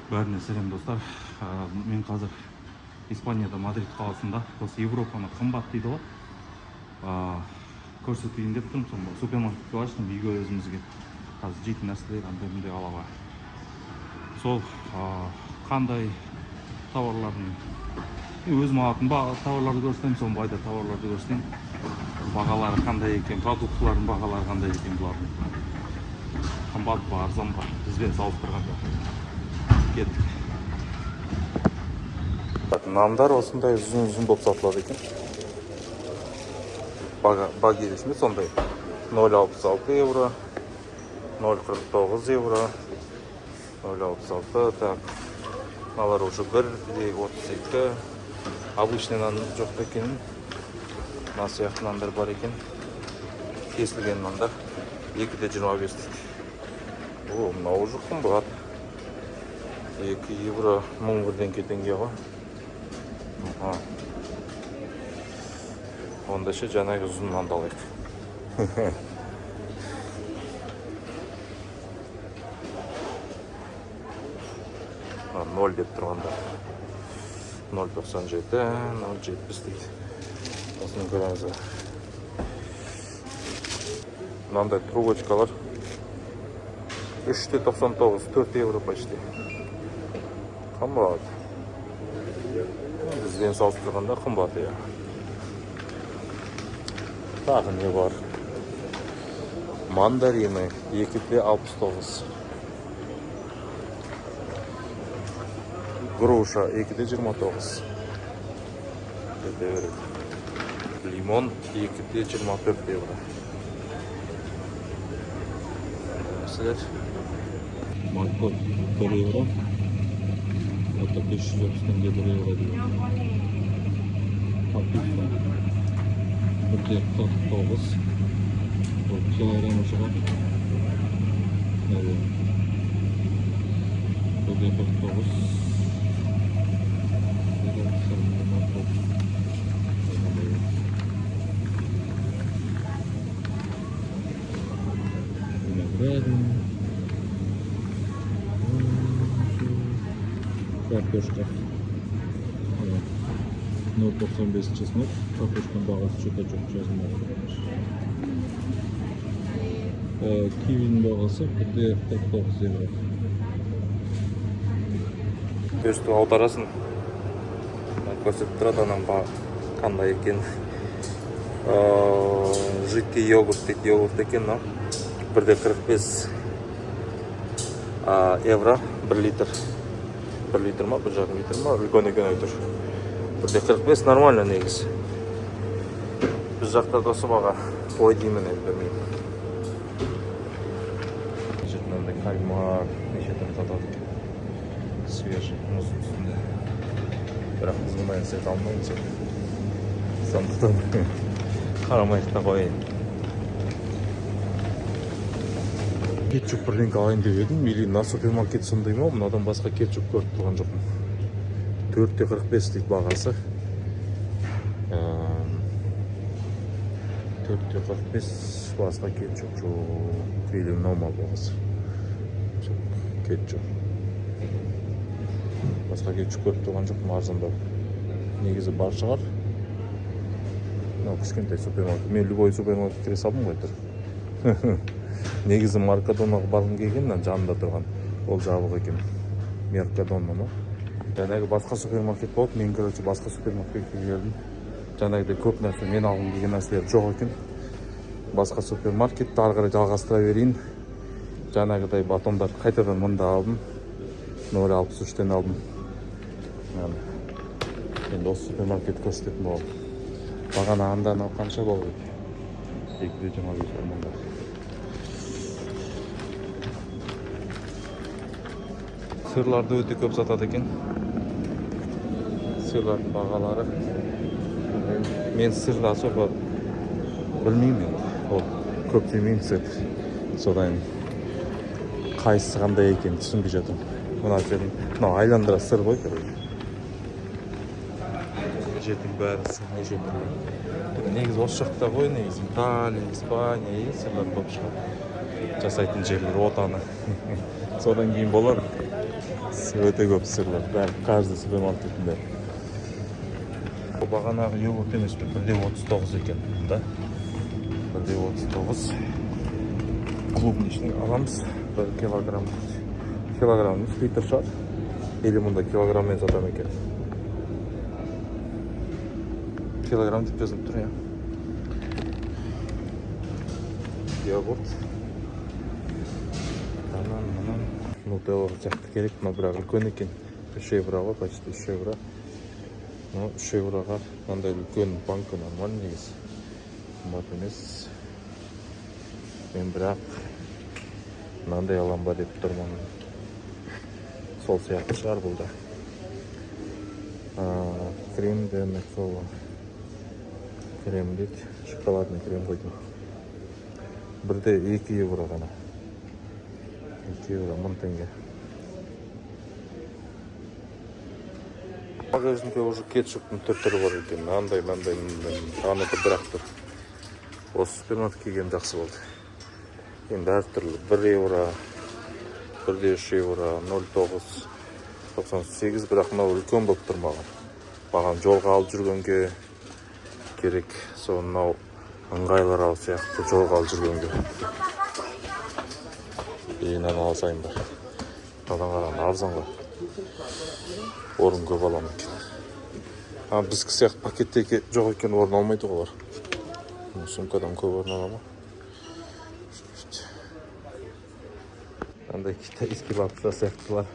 Бәріне сәлем, достар. Мен қазір Испанияда, Мадрид қаласында. Осы Европаны қымбат дейді ғой. Көрсетейін деп тұрмын. Соны супермаркетке аштым, үйге өзімізге қазір жейтін нәрселер, андай мындай алуға. Сол қандай тауарлардың, өзім алатын тауарларды көрсетемін. Соны былай да тауарларды көрсетемін, бағалары қандай екен, продуктылардың бағалары қандай екен, бұлардың қымбат па, арзан ба бізбен салыстырғанда. Кеттік. Нандар осындай ұзын ұзын болып сатылады екен. Багет ме сондай, 0,66 евро, 0,49 евро, 0,66. Так, мыналар уже 1,32. Обычный нан жоқ па екен? Мына сияқты нандар бар екен, кесілген нандар 2,25 дейді. О, мынау уже қымбат, 2 евро, мың бірдеңке теңге ғой. Аха. Онда ше, жаңағы ұзын нанды алайық. Мына ноль деп тұрғанда 0,97, 0,70 дейді. Осыны көреміз. Мынандай трубочкалар 3,99, 4 евро почти. Қымбат, бізбен салыстырғанда қымбат, иә. Тағы не бар? Мандарины 2,69, груша 2,29, кете береді. Лимон 2,24 евро. Нәрселер. Морковь 1 евро, это 530 теңге, 1 евро деген. Капуста 1,49, бұл килограммы шығар. 1,49. Морковь. Виноградный. Картошка. 0,95 чеснок. Картошканың бағасы что-то жоқ, жазылмады. Кивидің бағасы 1,49 евро. Өстіп аударасың, көрсетіп тұрады ананың қандай екенін. Жидкий йогурт дейді, йогурт екен мынау. 1,45 евро, 1 литр. 1 литр ма, 1,5 литр ма, үлкен екен әйтеуір. 1,45 нормально негізі. Біз жақта да осы баға ой деймін енді, білмеймін. Мына мынандай кальмар неше түрлі сатады екен. Свежий, мұздың үстінде. Бірақ біз бұндай нәрселерді алмаймыз енді. Сондықтан қарамай та қояйын. Кетчуп бірдеңке алайын деп едім, или мына супермаркет сондай ма, мынадан басқа кетчуп көріп тұрған жоқпын. 4,45 дейді бағасы. 4,45, басқа кетчуп жоқ. Или мынау ма бағасы? Жоқ, кетчуп. Басқа кетчуп көріп тұрған жоқпын арзандау. Негізі бар шығар. Мынау кішкентай супермаркет. Мен любой супермаркетке кіре салдым ғой тұр. Негізі Меркадонаға барғым келген, мына жанында тұрған. Ол жабық екен. Меркадона ма? Жаңағы басқа супермаркет болып, мен, короче, басқа супермаркетке келдім. Жаңағыдай көп нәрсе, мен алғым келген нәрселер жоқ екен. Басқа супермаркетті ары қарай жалғастыра берейін. Жаңағыдай батондар қайтадан мында алдым. 0,63-тен алдым. Яғни, енді осы супермаркет көрсететін боламын. Бағана анда анау қанша болды? 2,25 бар мында. Сырларды өте көп сатады екен. Сырлардың бағалары. Мен сырды особо білмеймін енді. Ол көп жемеймін сыр. Содан қайсысы қандай екенін түсінбей жатырмын. Мына жердің мынау айландыра сыр ғой, короче. Жердің бәрі сыр, неше түрлі. Негізі осы жақта ғой, негізі Италия, Испания, и сырлар көп шығады. Жасайтын жерлер, отаны. Содан кейін болар. Өте көп сырлар, бәрі каждый супермаркетінде. Бағанағы йогурт емес пе? 1,39 екен да, 1,39. Клубничный аламыз, 1 килограмм. Килограмм емес, литр шығар. Или мұнда килограмммен сата ма екен? Килограмм деп жазылып тұр, иә. Йогурт, анан мынан Нутелла сияқты керек, но бірақ үлкен екен. 3 евро ғой, почти 3 евро. Ну, 3 евроға мынандай үлкен банка нормально негізі, қымбат емес. Мен бірақ мынандай алам ба деп тұрмын, сол сияқты шығар бұл да. Крем де Нутелла крем дейді, шоколадный крем қойдым. 1,2 евро ғана, 2 евро, 1000 теңге. Магазинде уже кетчуптың түр түрі бар екен, мынандай, мынандай, мынандай, аныкі бір ақ тұр. Осы супермаркетке келген жақсы болды. Енді әртүрлі: 1 евро, 1,3 евро, 0,9 98. Бірақ мынау үлкен болып тұр маған. Маған жолға алып жүргенге керек, сол мынау ыңғайлырақ сияқты жолға алып жүргенге. И мынаны алсайын бар, мынадан қарағанда арзан ғой, орын көп аламын екен. А біздікі сияқты пакеттегі жоқ екен, орын алмайды ғой олар. Мына сумкадан көп орын ала ма? Андай китайский лапша сияқтылар,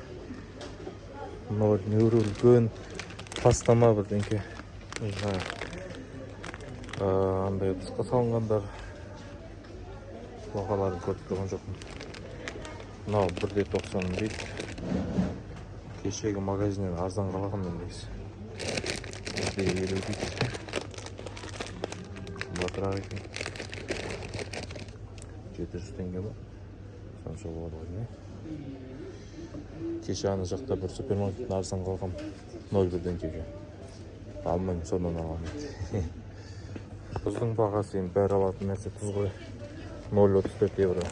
мынау нөмірі үлкен паста ма, бірдеңке, не знаю. Андай ыдысқа салынғандар, бағаларын көріп тұрған жоқпын. Мынау 1,90 дейді. Кешегі магазиннен арзан қалған негізі. 1,50 дейді, қымбатырақ екен. 700 теңге ма, сонша болады ғой, не? Кеше ана жақта бір супермаркеттен арзан қалғам, ноль бірдеңкеге. Алмаймын, содан аламын. Тұздың бағасы енді, бәрі алатын нәрсе тұз ғой, 0,34 евро.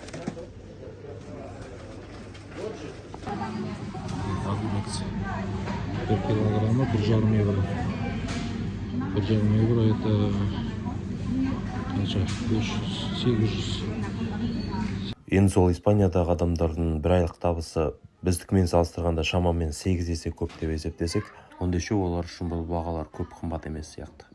Огурец 1 килограмма 1,5 евро. 1,5 евро это қанша? 500, 800. Енді сол Испаниядағы адамдардың бір айлық табысы біздікімен салыстырғанда шамамен 8 есе көп деп есептесек, ендеше олар үшін бұл бағалар көп қымбат емес сияқты.